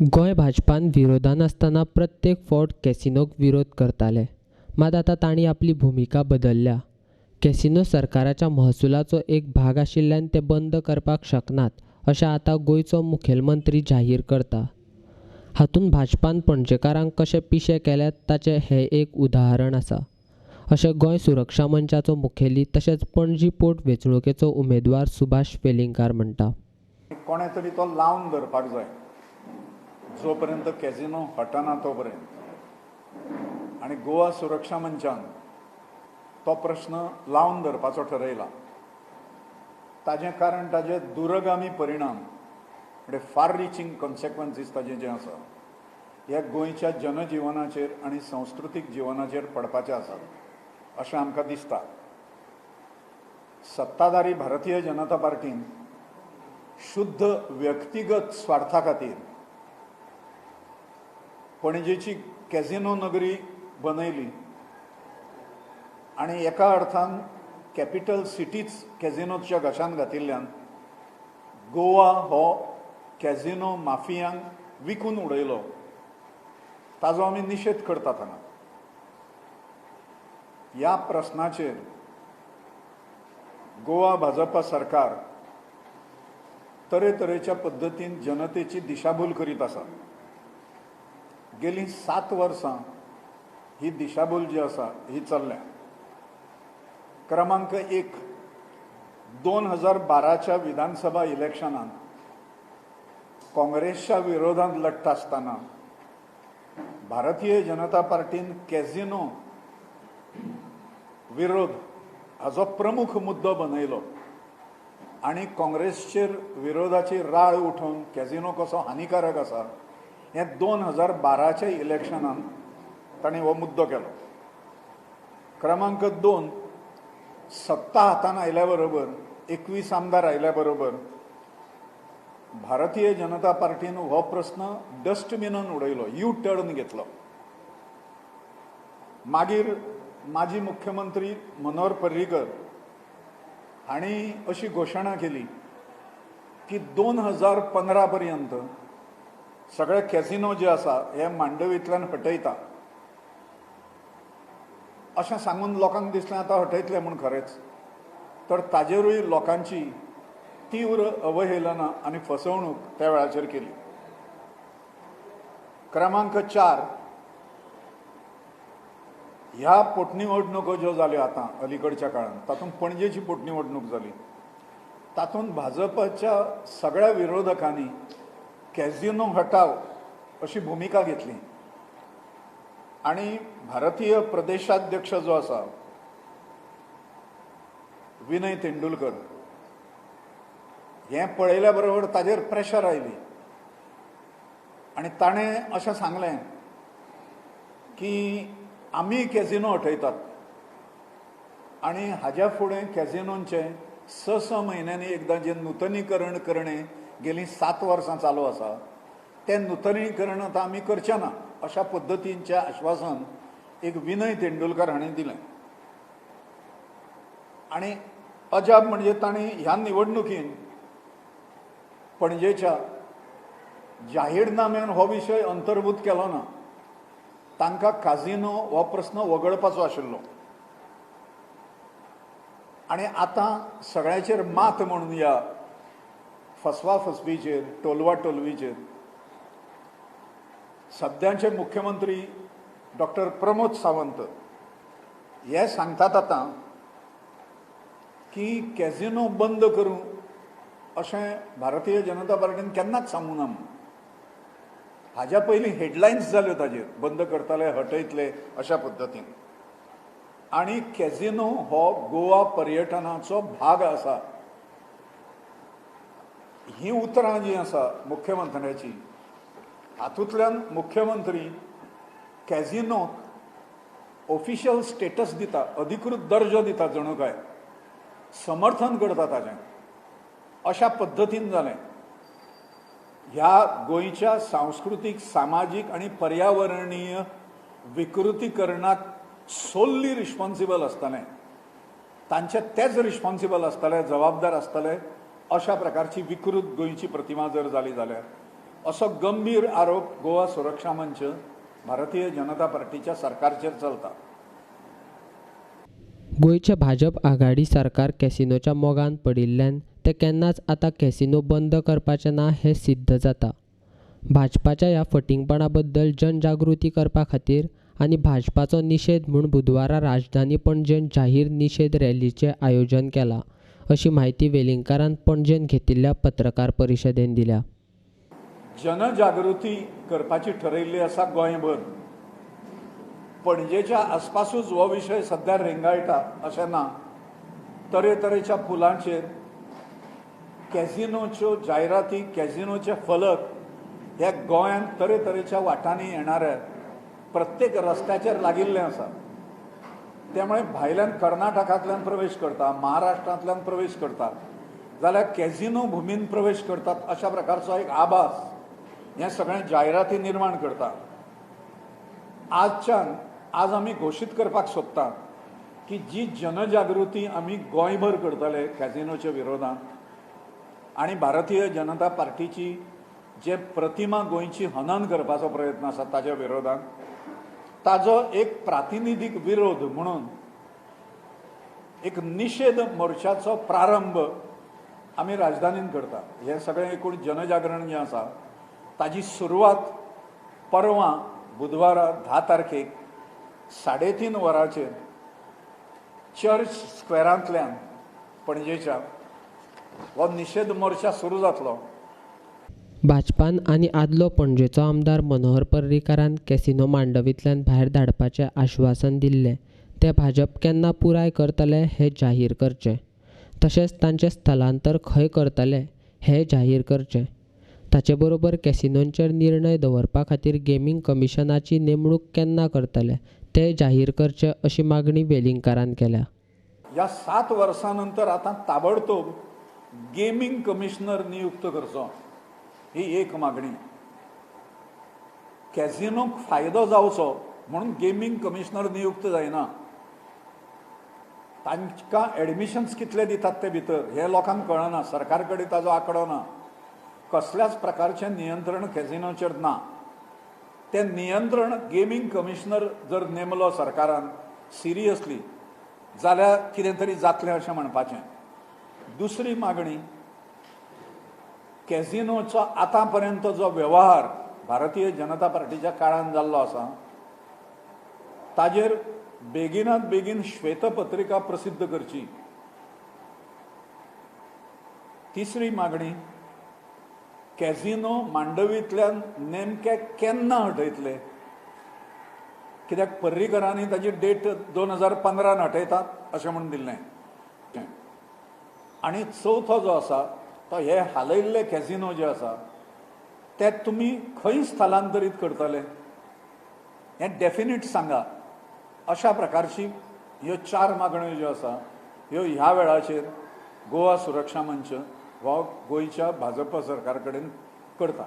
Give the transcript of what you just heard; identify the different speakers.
Speaker 1: गोंय भाजपान विरोधान आसतना प्रत्येक फावट कॅसिनोक विरोध करताले, मात आतां तांणी आपली भुमिका बदलल्या. कॅसिनो सरकाराच्या महसुलाचो एक भाग आशिल्ल्यान ते बंद करपाक शकनात अशें आतां गोंयचो मुखेलमंत्री जाहीर करता. हातूंत भाजपान पणजेकारांक कशें पिशे केल्यात ताचें हें एक उदाहरण आसा अशें गोंय सुरक्षा मंचाचो मुखेली तशेंच पणजी पोट वेंचणुकेचो उमेदवार सुभाष वेलिंगकार म्हणटा.
Speaker 2: कोणें तरी तो लावन धरपाक जाय जोपर्यंत कॅसिनो हटना तोपर्यंत. आनी गोवा सुरक्षा मंचान तो प्रश्न लावन धरपाचो ठरयला. ताजें कारण ताजे दुरगामी परिणाम म्हणजे फार रिचींग कॉन्सिक्वन्सीस ताजें जें आसा हे गोंयच्या जनजिवनाचेर आनी संस्कृतीक जिवनाचेर पडपाचें आसात अशें आमकां दिसता. सत्ताधारी भारतीय जनता पार्टीन शुद्ध व्यक्तिगत स्वार्था खातीर पणजेची कॅसिनो नगरी बनयली आनी एका अर्थान कॅपिटल सिटीच कॅसिनोच्या घशांत घातिल्ल्यान गोवा हो कॅसिनो माफियांक विकून उडयलो. ताजो आमी निशेध करतात हांगा. ह्या प्रस्नाचेर गोवा भाजपा सरकार तरेतरेच्या पद्दतीन जनतेची दिशाभूल करीत आसा. गेलीं 7 वर्सां ही दिशाभूल जी आसा ही चल्ल्या. क्रमांक 1, 2012च्या विधानसभा इलेक्शनान काँग्रेसच्या विरोधात लढटा आसतना भारतीय जनता पार्टीन कॅसिनो विरोध हाजो प्रमुख मुद्दो बनयलो आनी काँग्रेसचेर विरोधाची राळ उठोवन कॅसिनो कसो हानिकारक आसा हें 2012च्या इलेक्शनान तांणी हो मुद्दो केलो. क्रमांक 2, सत्ता हातान आयल्या बरोबर 21 आमदार आयल्या बरोबर भारतीय जनता पार्टीन हो प्रस्न डस्टबिनान उडयलो, यू टर्न घेतलो. मागीर माजी मुख्यमंत्री मनोहर पर्रीकर हांणी अशी घोशणा केली की 2015 पर्यंत सगळे कॅसिनो जे आसा हे मांडवींतल्यान हटयता अशें सांगून लोकांक दिसलें आतां हटयतले म्हूण खरेंच. तर ताजेरूय लोकांची तीव्र अवहेलना आनी फसवणूक त्या वेळाचेर केली. क्रमांक 4, ह्या पोटनिवडणुको ज्यो जाल्यो आतां अलीकडच्या काळांत तातूंत पणजेची पोटनिवडणूक जाली. तातूंत भाजपाच्या सगळ्या विरोधकांनी कॅसिनो हटाव अशी भुमिका घेतली आनी भारतीय प्रदेशाध्यक्ष जो आसा विनय तेंडुलकर हें पळयल्या बरोबर ताजेर प्रेशर आयली आनी ताणें अशें सांगलें की आमी कॅसिनो हटयतात आनी हाज्या फुडें कॅसिनोंचें 6-6 म्हयन्यांनी एकदां जें नुतनीकरण करणे गेलीं 7 वर्सां चालू आसा तें नुतनीकरण आतां आमी करचें ना अशा पद्दतींचें आश्वासन एक विनय तेंडुलकर हांणी दिलें. आनी अजाप म्हणजे तांणी ह्या निवडणुकीन पणजेच्या जाहीरनाम्यान हो विशय अंतर्भूत केलो ना. तांकां काजिनो हो प्रस्न वगळपाचो आशिल्लो आनी आतां सगळ्याचेर मात म्हणून ह्या फसवा फसवीचेर टोलवा टोलवीचेर सद्याचे मुख्यमंत्री डॉक्टर प्रमोद सावंत हे सांगतात आतां की कॅसिनो बंद करूं अशें भारतीय जनता पार्टीन केन्नाच सांगूं ना. हाज्या पयलीं हेडलायन्स जाल्यो ताजेर, बंद करतले हटयतले अशा पद्दतीन. आनी कॅसिनो हो गोवा पर्यटनाचो भाग आसा ही उतरां जीं आसा मुख्यमंत्र्याची हातूंतल्यान मुख्यमंत्री कॅसिनोक ऑफिशियल स्टेटस दिता, अधिकृत दर्जो दिता, जणू काय समर्थन करता ताजें अशा पद्दतीन जालें. ह्या गोंयच्या सांस्कृतीक, सामाजीक आनी पर्यावरणीय विकृतीकरणाक सोल्ली रिस्पॉन्सिबल आसतलें, तांचे तेच रिस्पॉन्सिबल आसतले, जबाबदार आसतले अशा प्रकारची विकृत गोंयची प्रतिमा जर जाली जाल्यार असो गंभीर आरोप गोवा सुरक्षा मंच भारतीय जनता पार्टीच्या सरकारचेर चलता.
Speaker 1: गोंयचे भाजप आघाडी सरकार कॅसिनोच्या मोगान पडिल्ल्यान ते केन्नाच आतां कॅसिनो बंद करपाचे ना हें सिद्ध जाता. भाजपाच्या ह्या फटींगपणा बद्दल जनजागृती करपा खातीर आनी भाजपाचो निशेध म्हूण बुधवारा राजधानी पणजेंत जाहीर निशेध रॅलीचें आयोजन केलां अशी म्हायती वेलिंगकारान पणजेंत घेतिल्ल्या पत्रकार परिशदेंत दिल्या.
Speaker 2: जनजागृती करपाची ठरयिल्ली आसा गोंयभर. पणजेच्या आसपासूच हो विशय सध्या रेंगाळटा अशें ना. तरेतरेच्या पुलांचेर कॅझिनोच्यो जायराती, कॅझिनोचे फलक हे गोंयांत तरेतरेच्या वाटांनी येणाऱ्या प्रत्येक रस्त्याचेर लागिल्लें आसा. त्यामुळे भायल्यान कर्नाटकांतल्यान प्रवेश करता, महाराष्ट्रांतल्यान प्रवेश करता जाल्यार कॅझिनो भुमीन प्रवेश करतात अशा प्रकारचो एक आभास हें सगळें जायराती निर्माण करता. आजच्यान आज आमी घोशीत करपाक सोदता की जी जनजागृती आमी गोंयभर करतले कॅझिनोच्या विरोधात आनी भारतीय जनता पार्टीची जे प्रतिमा गोंयची हनन करपाचो प्रयत्न आसा ताच्या विरोधात ताजो एक प्रातिनिधीक विरोध म्हणून एक निशेध मोर्चाचो प्रारंभ आमी राजधानीन करता. हें सगळें एकूण जनजागरण जें आसा ताजी सुरवात परवां बुधवारा 10 तारखेक 3:30 वरांचेर चर्च स्क्वेरांतल्यान पणजेच्या हो निशेध मोर्चा सुरू जातलो.
Speaker 1: भाजपान आनी आदलो पणजेचो आमदार मनोहर पर्रीकारान कॅसिनो मांडवींतल्यान भायर धाडपाचें आश्वासन दिल्लें तें भाजप केन्ना पुराय करतले हें जाहीर करचें, तशेंच तांचें स्थलांतर खंय करतले हें जाहीर करचें. ताचे बरोबर कॅसिनोंचेर निर्णय दवरपा खातीर गेमींग कमिशनाची नेमणूक केन्ना करतले तें जाहीर करचें अशी मागणी वेलिंगकारान केल्या.
Speaker 2: ह्या 7 वर्सां नंतर आतां ताबडतोब गेमींग कमिशनर नियुक्त करचो ही एक मागणी. कॅझिनोक फायदो जावचो म्हणून गेमींग कमिशनर नियुक्त जायना. तांकां एडमिशन्स कितले दितात ते भितर हें लोकांक कळना, सरकार कडेन ताजो आंकडो ना, कसल्याच प्रकारचें नियंत्रण कॅझिनोचेर ना. तें नियंत्रण गेमींग कमिशनर जर नेमलो सरकारान सिरियसली जाल्यार कितें तरी जातलें अशें म्हणपाचें. दुसरी मागणी, कॅझिनोचो आतां पर्यंत जो व्यवहार भारतीय जनता पार्टीच्या काळान जाल्लो आसा ताजेर बेगिनात बेगीन श्वेतपत्रिका प्रसिद्ध करची. तिसरी मागणी, कॅझिनो मांडवींतल्यान नेमके केन्ना हटयतले, कित्याक पर्रीकरांनी ताजी डेट 2015 हटयतात अशें म्हणून दिल्लें. आनी चवथो जो आसा तो हे हालयल्ले कॅझिनो जे आसा ते तुमी खंय स्थलांतरीत करतले हें डेफिनेट सांगा. अशा प्रकारची ह्यो 4 मागण्यो ज्यो आसा ह्यो ह्या वेळाचेर गोवा सुरक्षा मंच हो गोंयच्या भाजप सरकार कडेन करता.